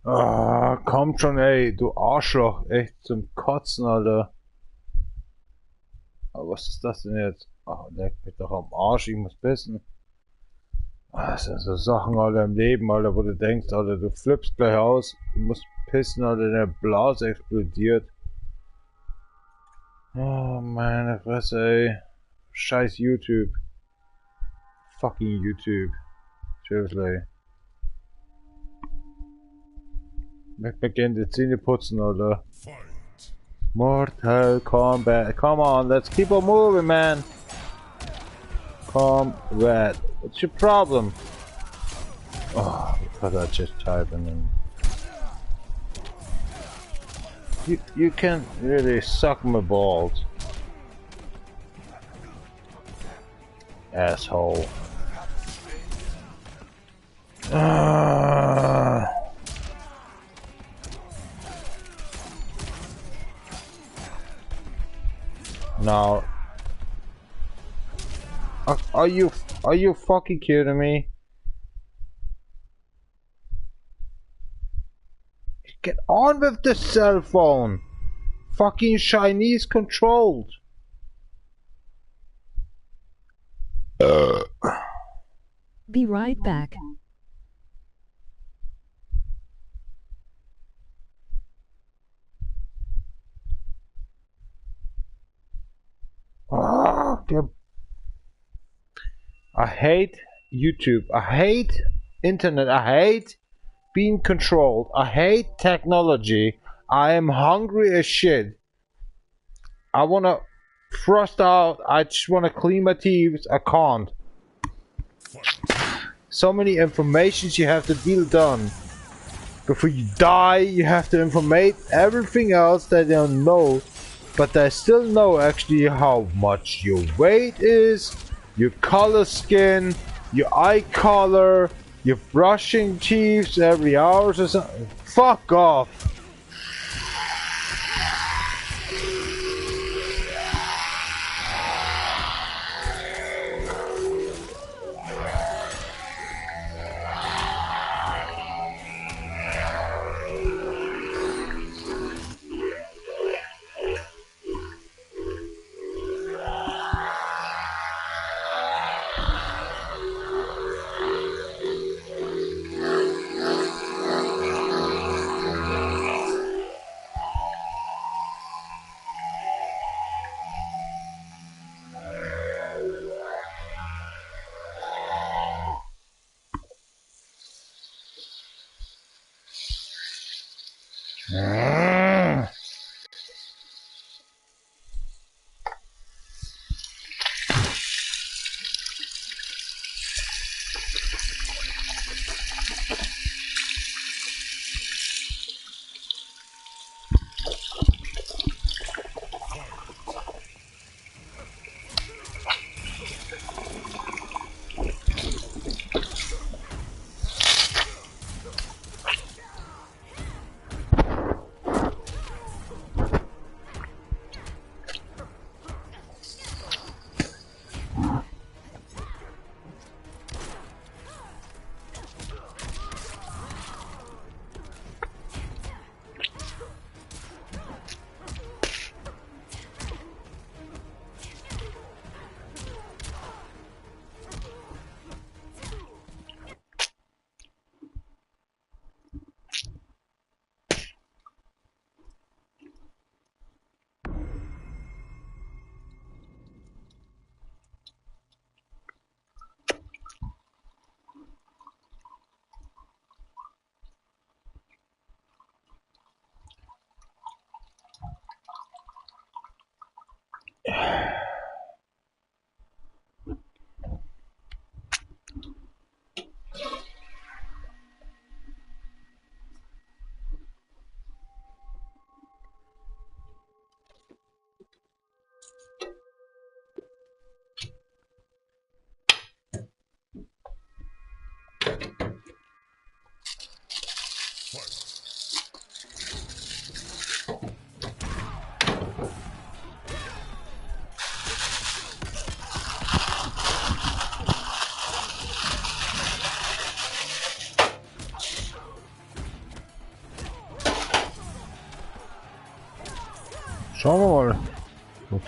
Ah, komm schon, ey, du Arschloch. Echt zum Kotzen, Alter. Aber was ist das denn jetzt? Ach, leck mich doch am Arsch, ich muss pissen. Das sind so Sachen, Alter, im Leben, Alter, wo du denkst, Alter, du flippst gleich aus, du musst pissen, Alter, deine Blase explodiert. Oh, meine Fresse, ey. Scheiß YouTube. Fucking YouTube. Seriously. Ich möchte gerne die Zähne putzen, Alter. Mortal Kombat. Come on, let's keep on moving, man. Combat. What's your problem? Oh, because I just type and then you can really suck my balls, asshole. Now, are you fucking kidding me? Get on with the cell phone. Fucking Chinese controlled. Be right back. I hate YouTube. I hate internet. I hate being controlled. I hate technology. I am hungry as shit. I want to frost out. I just want to clean my teeth. I can't. So many informations you have to deal done. Before you die, you have to informate everything else that they don't know. But they still know actually how much your weight is, your color skin, your eye color, your brushing teeth every hour or something. Fuck off.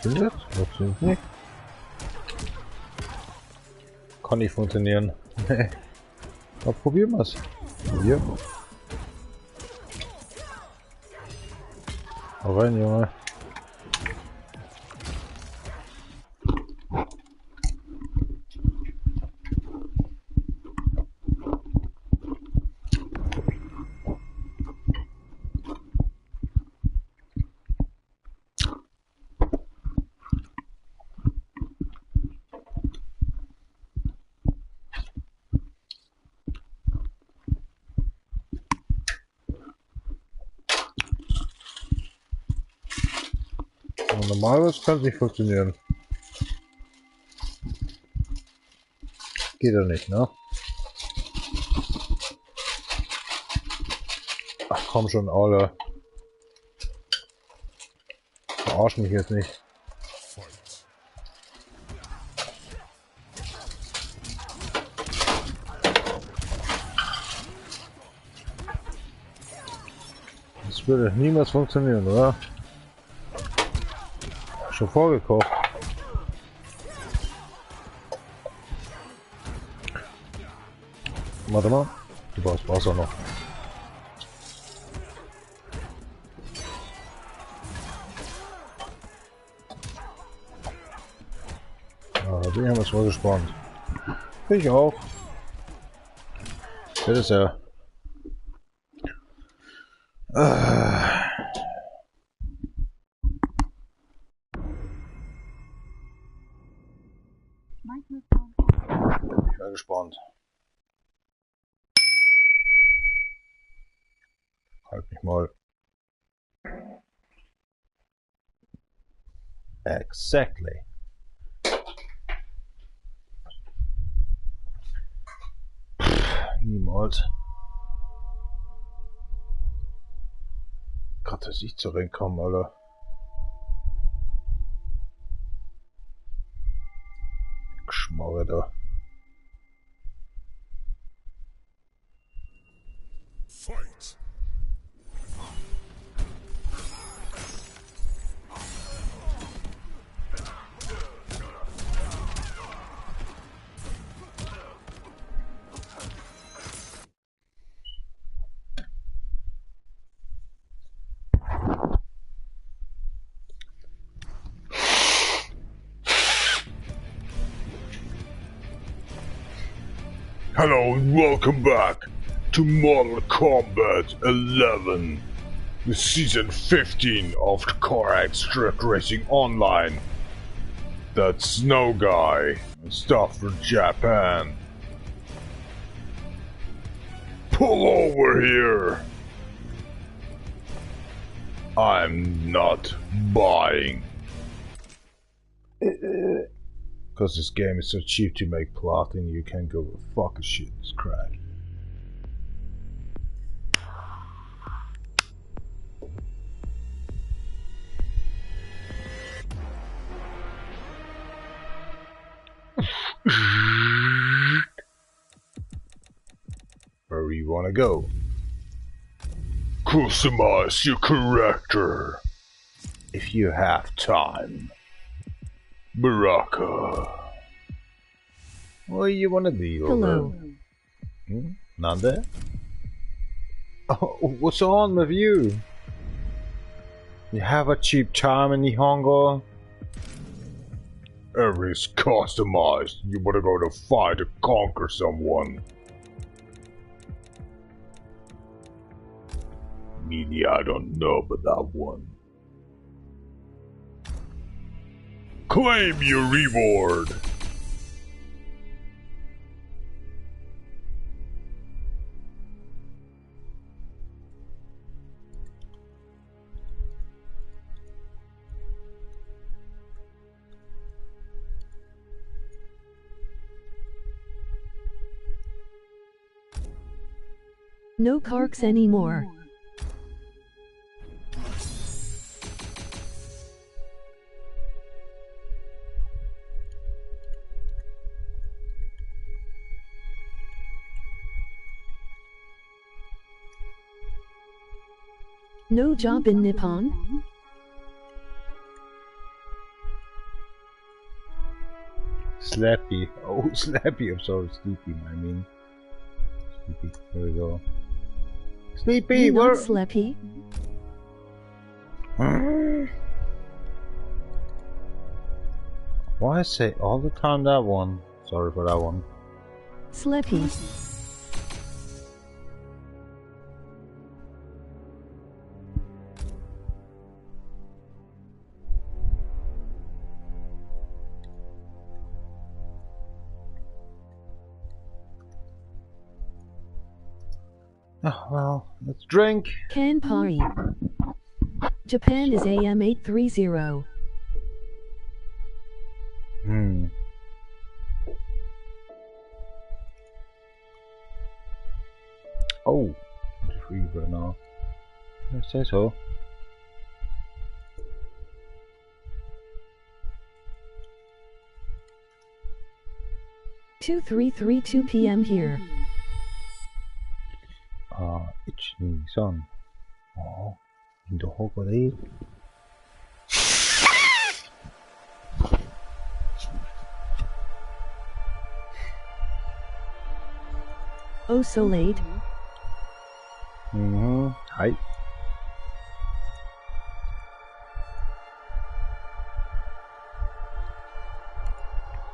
Funktioniert? Funktioniert nicht. Kann nicht funktionieren. Aber probieren wir's. Hier. Hau rein, Junge. Normalerweise kann es nicht funktionieren. Geht doch nicht, ne? Ach komm schon, alle. Verarsch mich jetzt nicht. Das würde niemals funktionieren, oder? Schon vorgekocht. Warte mal, du brauchst Wasser noch. Ah, da bin ich aber schon gespannt. Ich auch. Das ist ja. Ich bin gespannt. Halt mich mal. Exactly. Pff, niemals. Gerade, dass ich zurückkomme, Alter. Geschmarre da. Fight. Hello and welcome back to Mortal Kombat 11, the season 15 of CarX Drift Racing Online. That snow guy and stuff from Japan. Pull over here! I'm not buying. Because this game is so cheap to make plotting, you can go fuck a shit, it's crack. Where you wanna go? Customize your character if you have time. Baraka. What you wanna do? Hello. Hmm? Nanda? Oh, what's on with you? You have a cheap charm in Nihongo? Everything's customized. You wanna go to fight to conquer someone. Maybe I don't know about that one. Claim your reward! No CarX anymore. No job in Nippon? Slappy. Oh, Slappy. I'm sorry, Sleepy, I mean. Sleepy. Here we go. Sleepy, You where? not Sleepy? Why I say all the time that one? Sorry for that one. Sleepy. Oh, well, let's drink. Kanpai. Japan is AM 830. Oh, 3 right now. I say so. 2332 PM here. 1, 2, 3. 哦, 印度 嗰啲。 Oh, so late. Mm-hmm. Hi.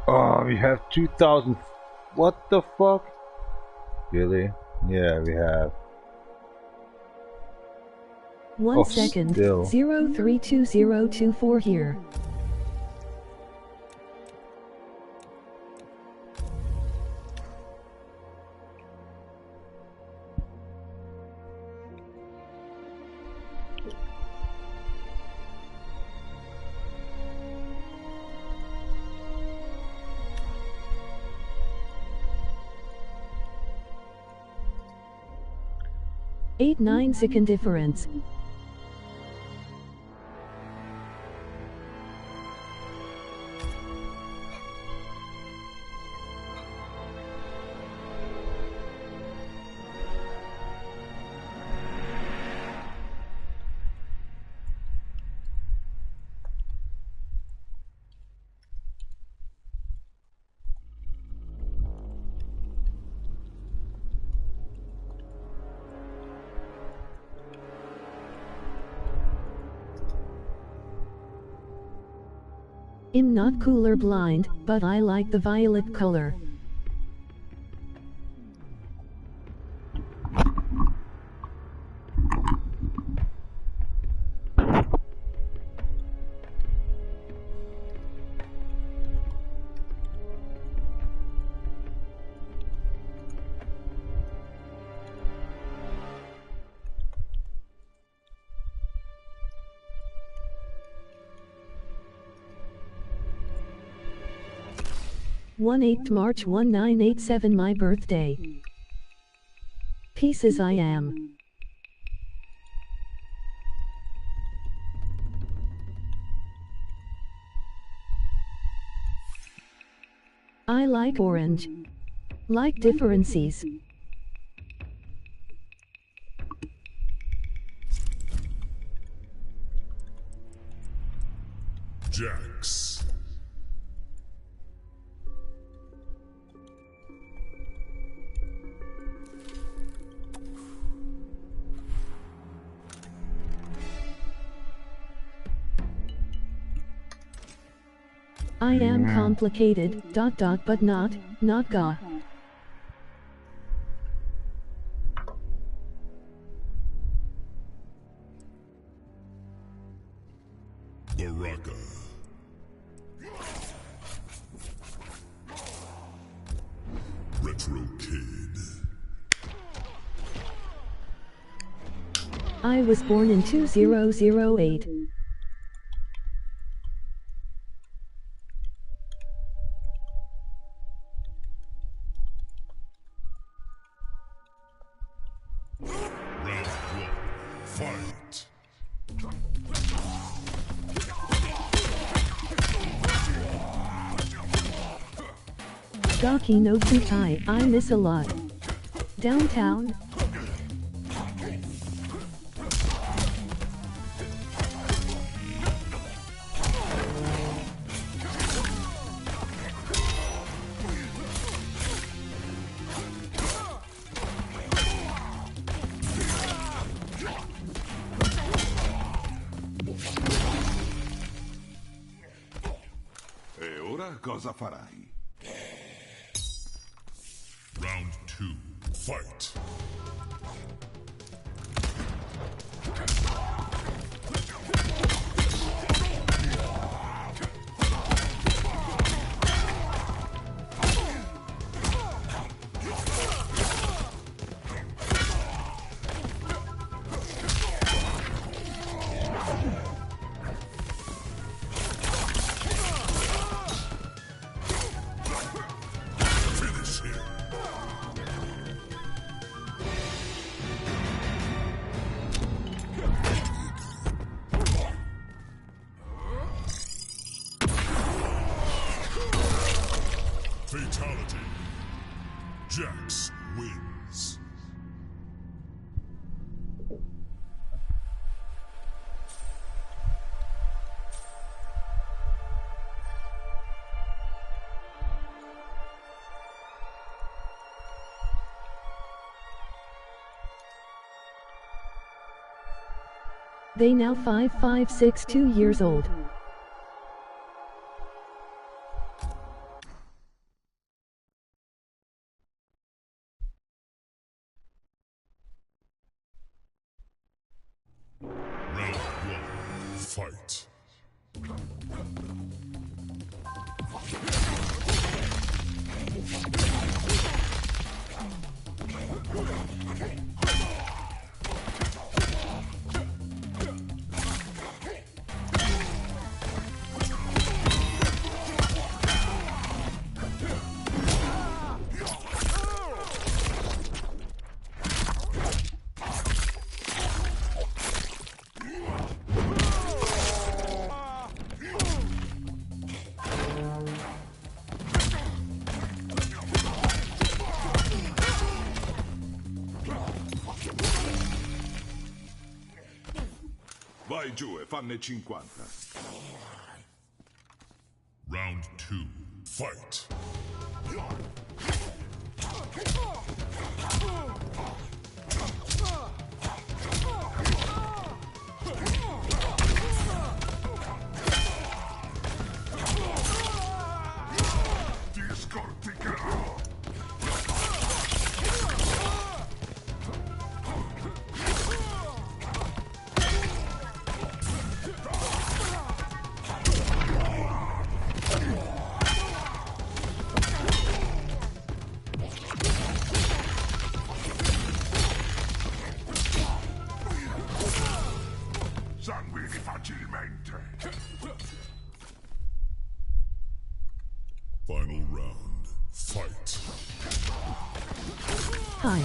Oh, we have 2,000. What the fuck? Really? Yeah, we have. 1 Oh, second. still. 032024 here. 8-9 second difference. I'm not cooler blind, but I like the violet color. 18 March 1987, my birthday. Pieces I am. I like orange. Like differences. Jax. I am complicated, dot dot, but not ga. Baraka. Retro Kid. I was born in 2008. Round 1. Fight. Gaki no Kutai, I miss a lot. Downtown. Cosa farai? Round 2. Fight! Finish him. Fatality. Jax wins. They now 5562 years old. Round 1. Fight. Vai giù e fanne 50. Round 2. Fight. Ti scorticherò! Sanguini facilmente! Final round. Fight. Hi.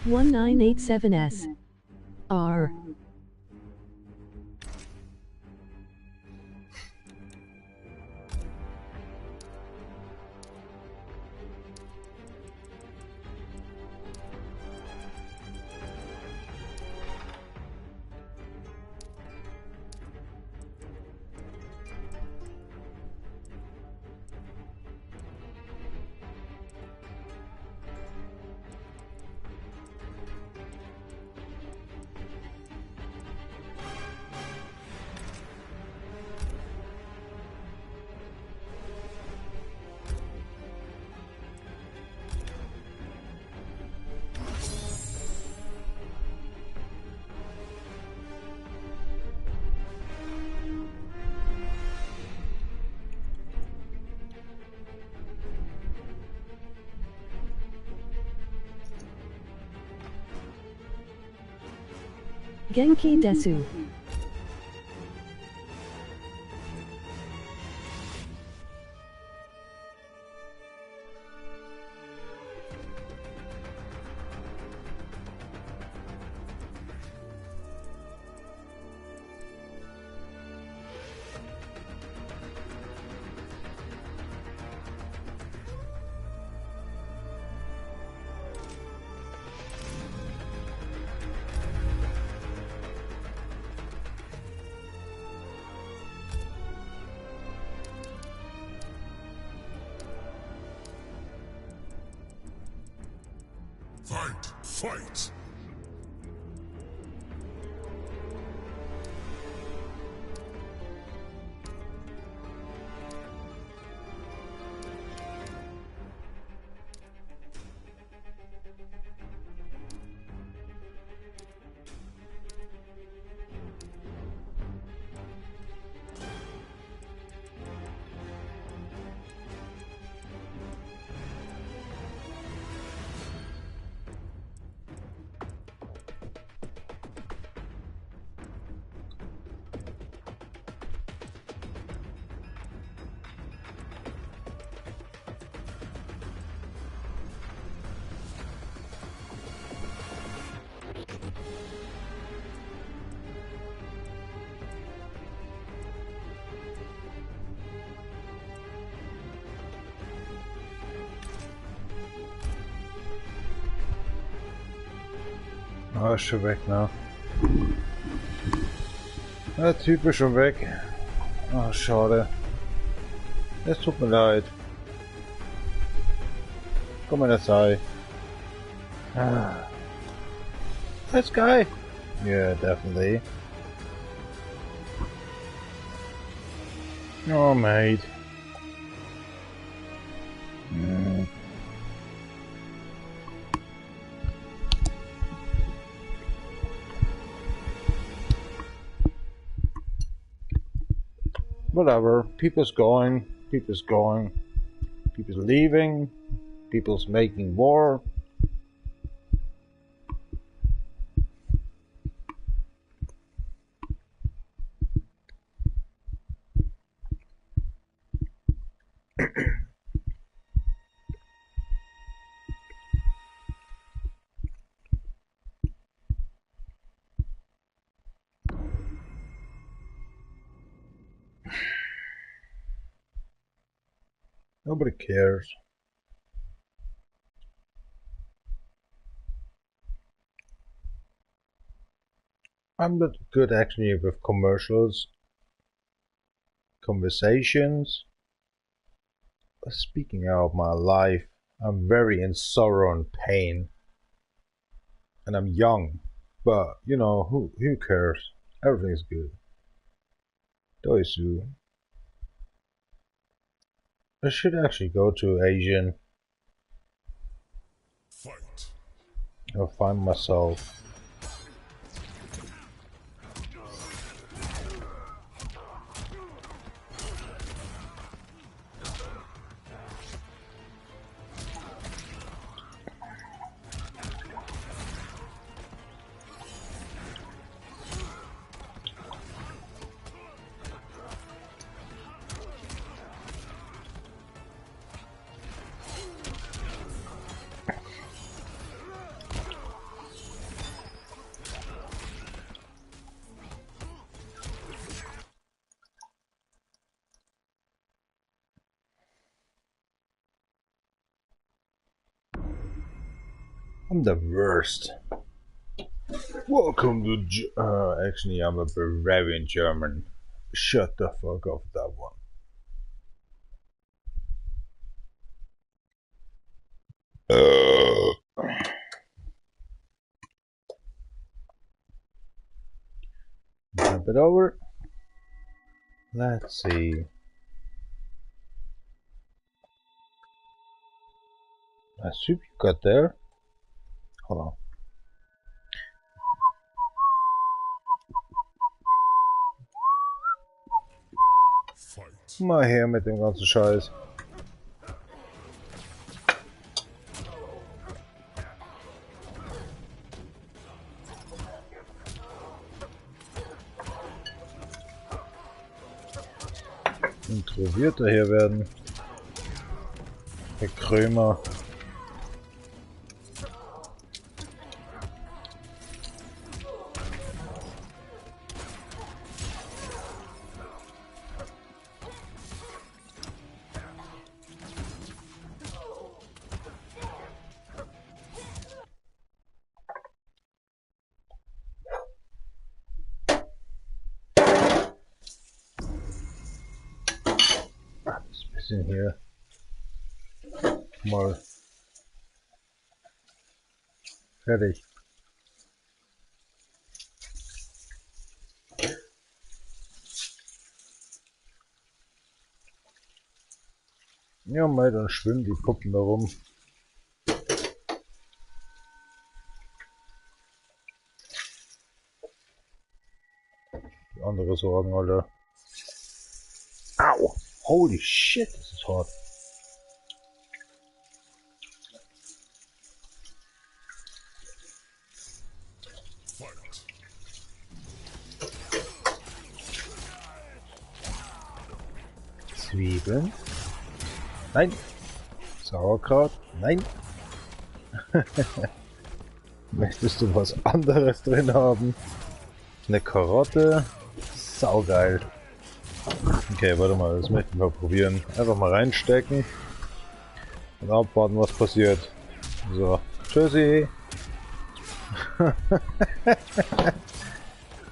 1987 S R. Genki desu. Fight! Fight! Ah, ist schon weg, ne? Der Typ ist schon weg. Ah, schade. Es tut mir leid. Komm mal, das sei. Ah. This guy. Yeah, definitely. Oh, mate. Mm. Whatever. People's going. People's going. People's leaving. People's making war. Nobody cares. I'm not good actually with commercials, conversations. Speaking out my life, I'm very in sorrow and pain. And I'm young, but you know, who cares? Everything's good. Doisu. I should actually go to Asian. Fight. I'll find myself. I'm the worst. Welcome to actually, I'm a Bavarian German. Shut the fuck up, that one. Jump it over. Let's see. That soup you got there. Hold on. Mal her mit dem ganzen Scheiß. Introvertierter hier werden. Herr Krömer. In here more. Fertig. Ja, mal, dann schwimmen die Puppen da rum. Die andere Sorgen alle. Au! Holy shit, das ist hart. Zwiebeln. Nein. Sauerkraut. Nein. Möchtest du was anderes drin haben? Eine Karotte. Saugeil. Okay, warte mal, das möchten wir probieren. Einfach mal reinstecken und abwarten, was passiert. So, tschüssi.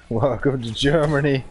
Welcome to Germany.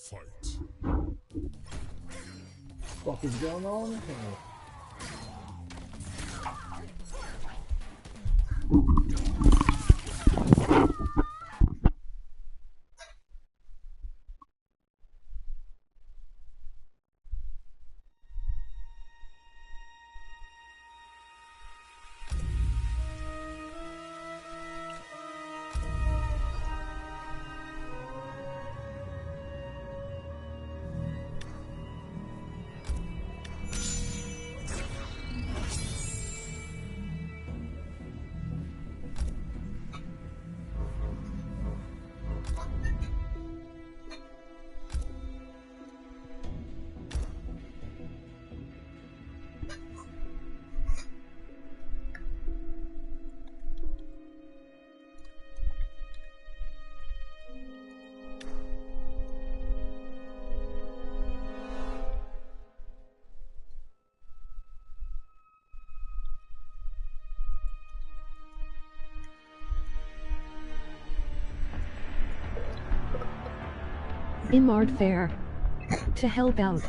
Fight. What is going on here? Imart Fair. To help out.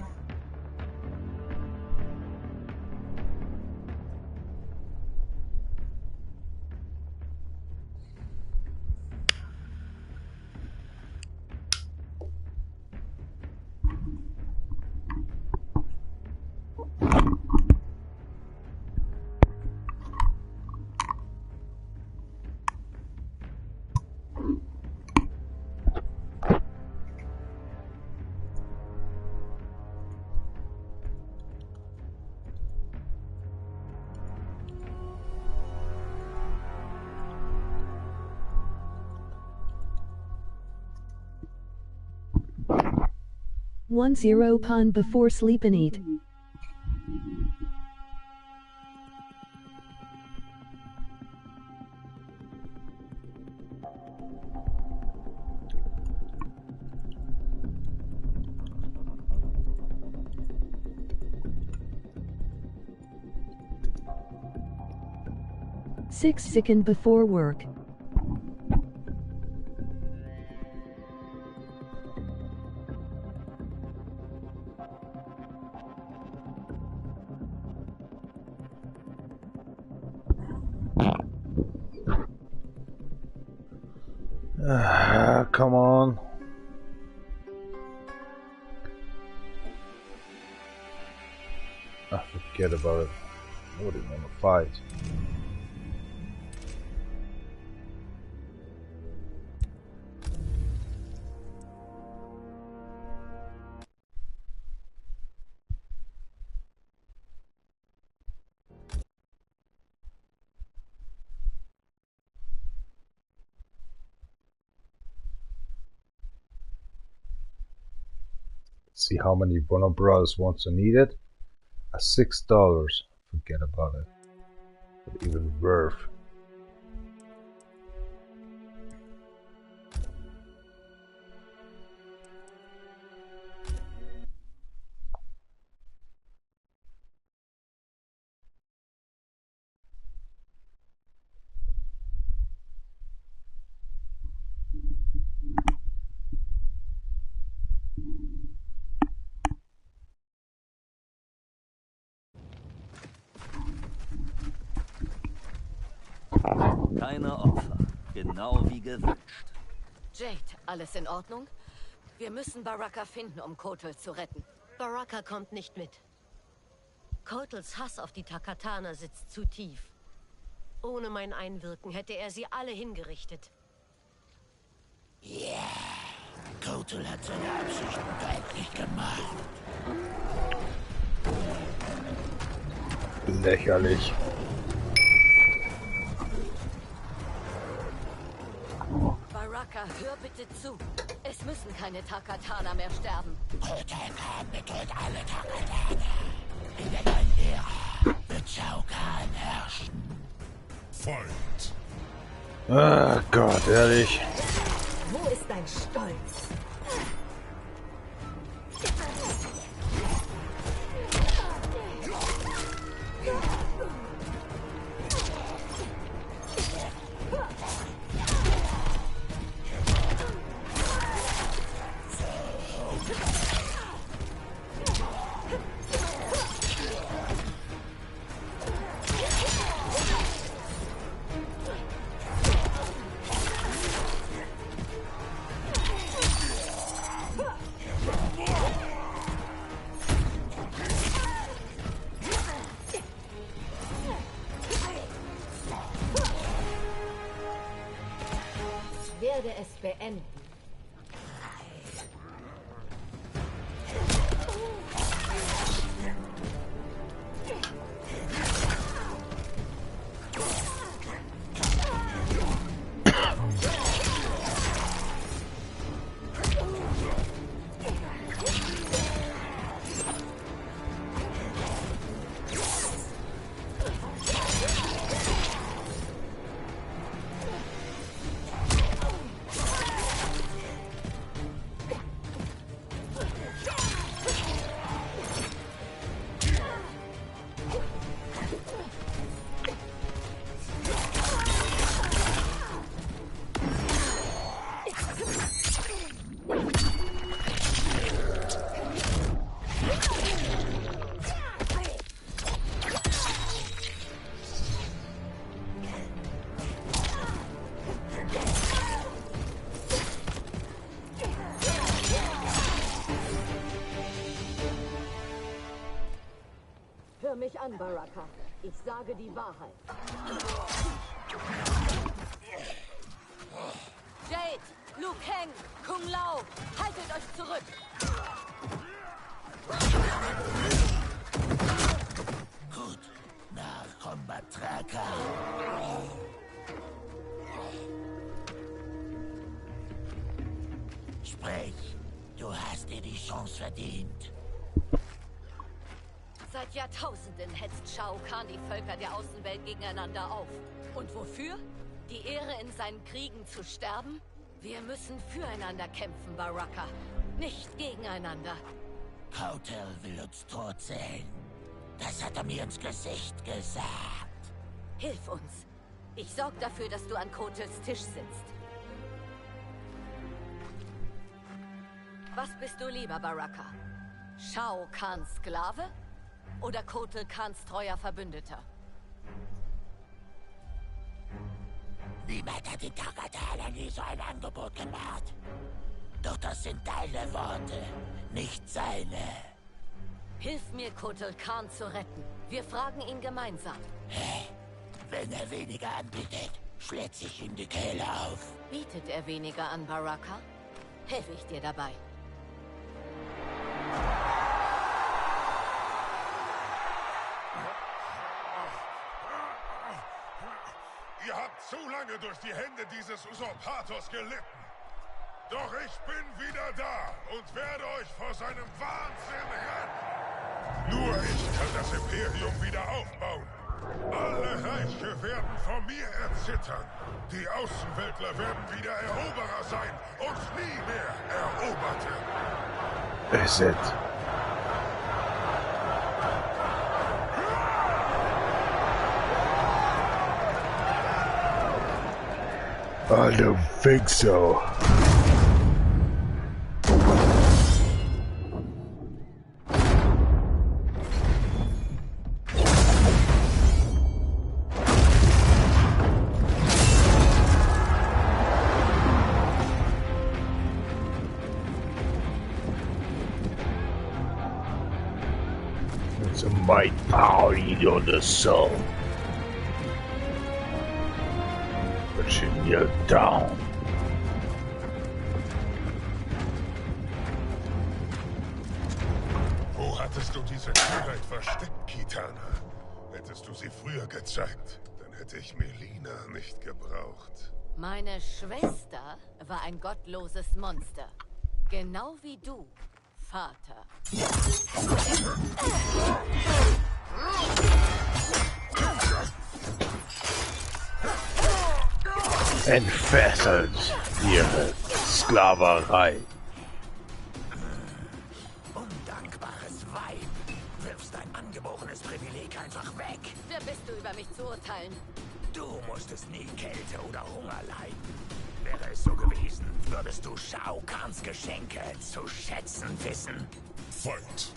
10 pun before sleep and eat. 6 second before work. Come on. I forget about it. I wouldn't want to fight. See how many Warner Brothers wants to need it? $6. Forget about it. Not even worth. Keine Opfer. Genau wie gewünscht. Jade, alles in Ordnung? Wir müssen Baraka finden, um Kotal zu retten. Baraka kommt nicht mit. Kotals Hass auf die Takatana sitzt zu tief. Ohne mein Einwirken hätte er sie alle hingerichtet. Ja, yeah. Kotal hat seine Absichten deutlich gemacht. Lächerlich. Baraka, hör bitte zu. Es müssen keine Takatana mehr sterben. Kotal Kahn bedroht alle Takatana. In der neuen Ära wird Shao Kahn herrschen. Fight! Ah Gott, ehrlich. Wo ist dein Stolz? Ich werde es beenden. Hör mich an, Baraka. Ich sage die Wahrheit. Jade, Liu Kang, Kung Lao, haltet euch zurück! Gut, nach Combat Tracker. Sprich, du hast dir die Chance verdient. Seit Jahrtausenden hetzt Shao Kahn die Völker der Außenwelt gegeneinander auf. Und wofür? Die Ehre, in seinen Kriegen zu sterben? Wir müssen füreinander kämpfen, Baraka. Nicht gegeneinander. Kotal will uns tot sehen. Das hat er mir ins Gesicht gesagt. Hilf uns. Ich sorge dafür, dass du an Kotals Tisch sitzt. Was bist du lieber, Baraka? Shao Kahns Sklave? Oder Kotal Kahns treuer Verbündeter? Niemand hat den Takatana nie so ein Angebot gemacht. Doch das sind deine Worte, nicht seine. Hilf mir, Kotal Kahn zu retten. Wir fragen ihn gemeinsam. Hä? Wenn er weniger anbietet, schlitze ich ihm die Kehle auf. Bietet er weniger an, Baraka? Helfe ich dir dabei. Ihr habt zu lange durch die Hände dieses Usurpators gelitten. Doch ich bin wieder da und werde euch vor seinem Wahnsinn retten. Nur ich kann das Imperium wieder aufbauen. Alle Reiche werden vor mir erzittern. Die Außenweltler werden wieder Eroberer sein und nie mehr Eroberte. Is it? I don't think so. It's a might power you on the soul. But she knelt down. Wo hattest du diese Kühnheit versteckt, Kitana? Hättest du sie früher gezeigt, dann hätte ich Melina nicht gebraucht. Meine Schwester war ein gottloses Monster. Genau wie du, Vater. Entfesselt ihre Sklaverei. Undankbares Weib. Wirfst dein angeborenes Privileg einfach weg. Wer bist du, über mich zu urteilen? Du musstest nie Kälte oder Hunger leiden. Wäre es so gewesen, würdest du Shao Kahns Geschenke zu schätzen wissen. Fight!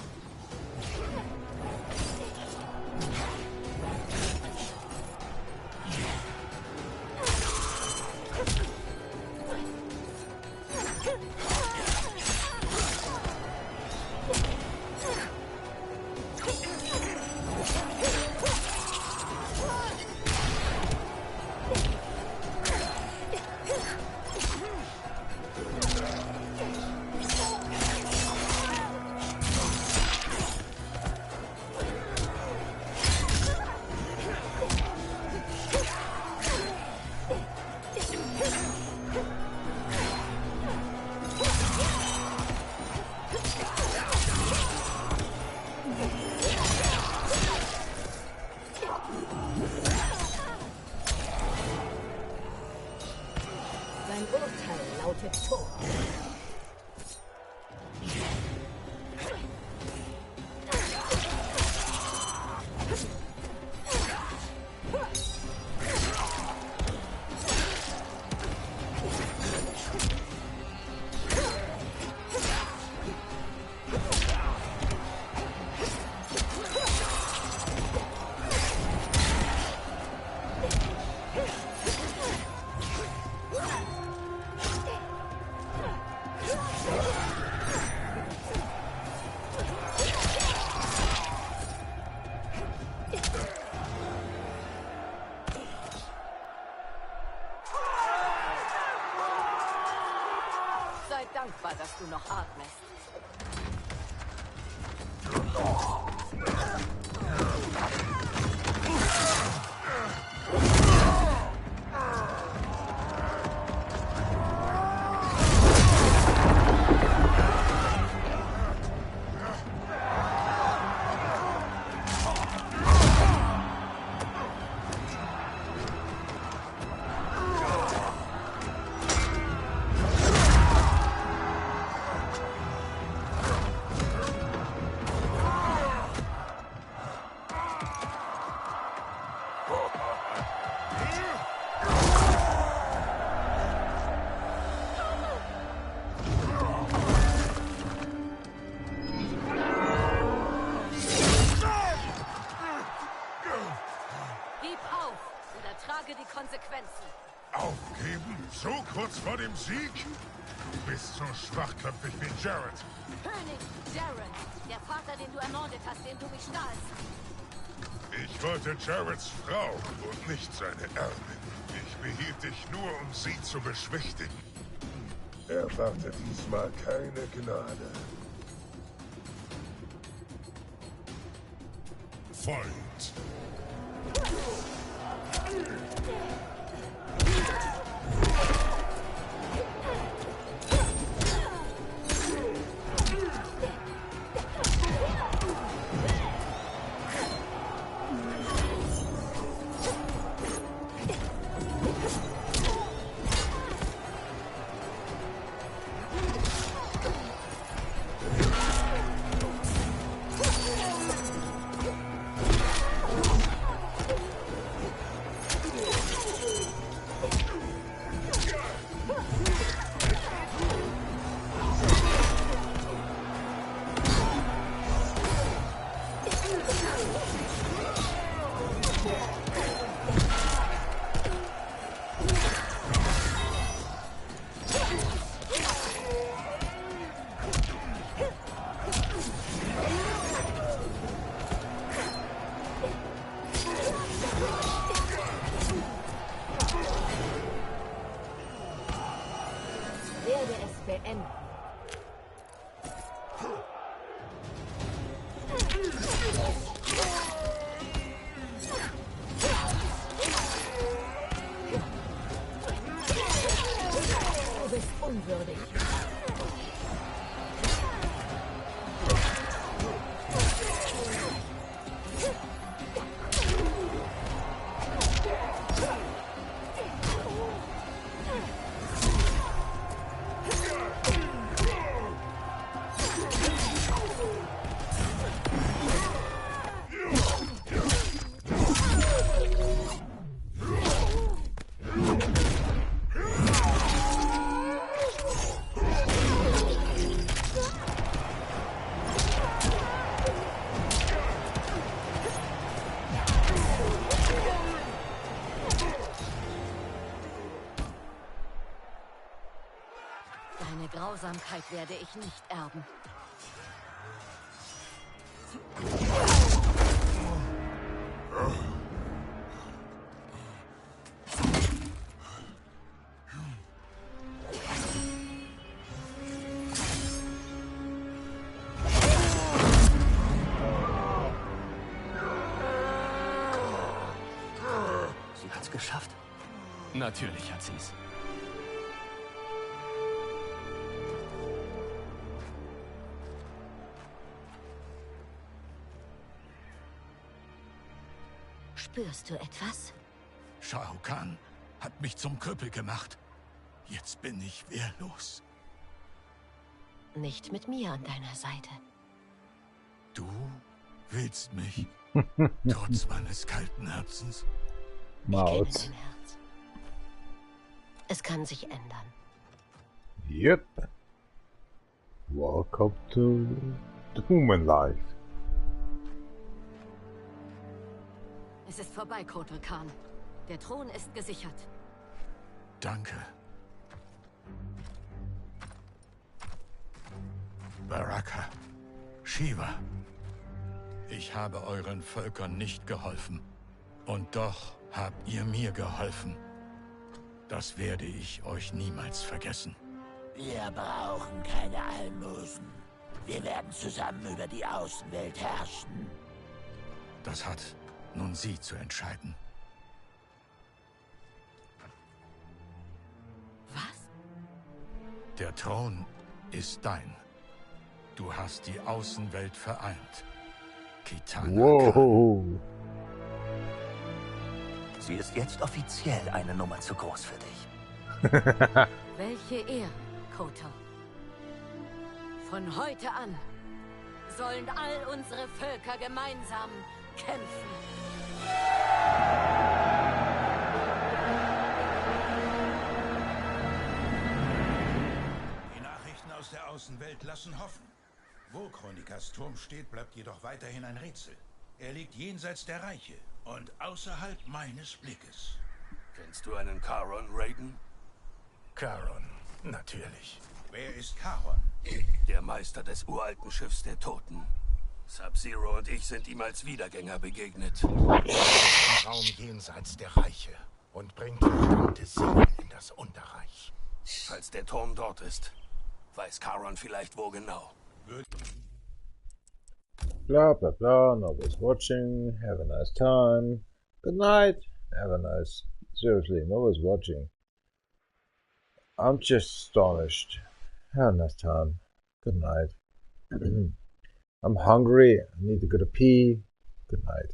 Dein Urteil lautet tot. Sei dankbar, dass du noch atmest. Gib auf oder trage die Konsequenzen. Aufgeben? So kurz vor dem Sieg? Du bist so schwachköpfig wie Jared. König Jared, der Vater, den du ermordet hast, den du mich stahlst. Ich wollte Jareds Frau und nicht seine Erbin. Ich behielt dich nur, um sie zu beschwichtigen. Erwarte diesmal keine Gnade. Fight! unglaubwürdig. Deine Grausamkeit werde ich nicht erben. Sie hat's geschafft. Natürlich hat sie's. Spürst du etwas? Shao Kahn hat mich zum Krüppel gemacht. Jetzt bin ich wehrlos. Nicht mit mir an deiner Seite. Du willst mich, trotz meines kalten Herzens. Ich kenne Maus. dein Herz. Es kann sich ändern. Yep. Welcome to the human life. Es ist vorbei, Kotal Kahn. Der Thron ist gesichert. Danke. Baraka, Shiva, ich habe euren Völkern nicht geholfen. Und doch habt ihr mir geholfen. Das werde ich euch niemals vergessen. Wir brauchen keine Almosen. Wir werden zusammen über die Außenwelt herrschen. Das hat nun sie zu entscheiden. Was? Der Thron ist dein. Du hast die Außenwelt vereint. Kitana. Whoa. Sie ist jetzt offiziell eine Nummer zu groß für dich. Welche Ehre, Kotal. Von heute an sollen all unsere Völker gemeinsam kämpfen. Die Nachrichten aus der Außenwelt lassen hoffen. Wo Chronikas Turm steht, bleibt jedoch weiterhin ein Rätsel. Er liegt jenseits der Reiche und außerhalb meines Blickes. Kennst du einen Charon, Raiden? Charon, natürlich. Wer ist Charon? Der Meister des uralten Schiffs der Toten. Sub-Zero und ich sind ihm als Wiedergänger begegnet. Im Raum jenseits der Reiche und bringt verdammte Seelen in das Unterreich. Falls der Turm dort ist, weiß Charon vielleicht wo genau. Blah blah blah, nobody's watching. Have a nice time. Good night. Have a nice. Seriously, nobody's watching. I'm just astonished. Have a nice time. Good night. I'm hungry. I need to go to pee. Good night.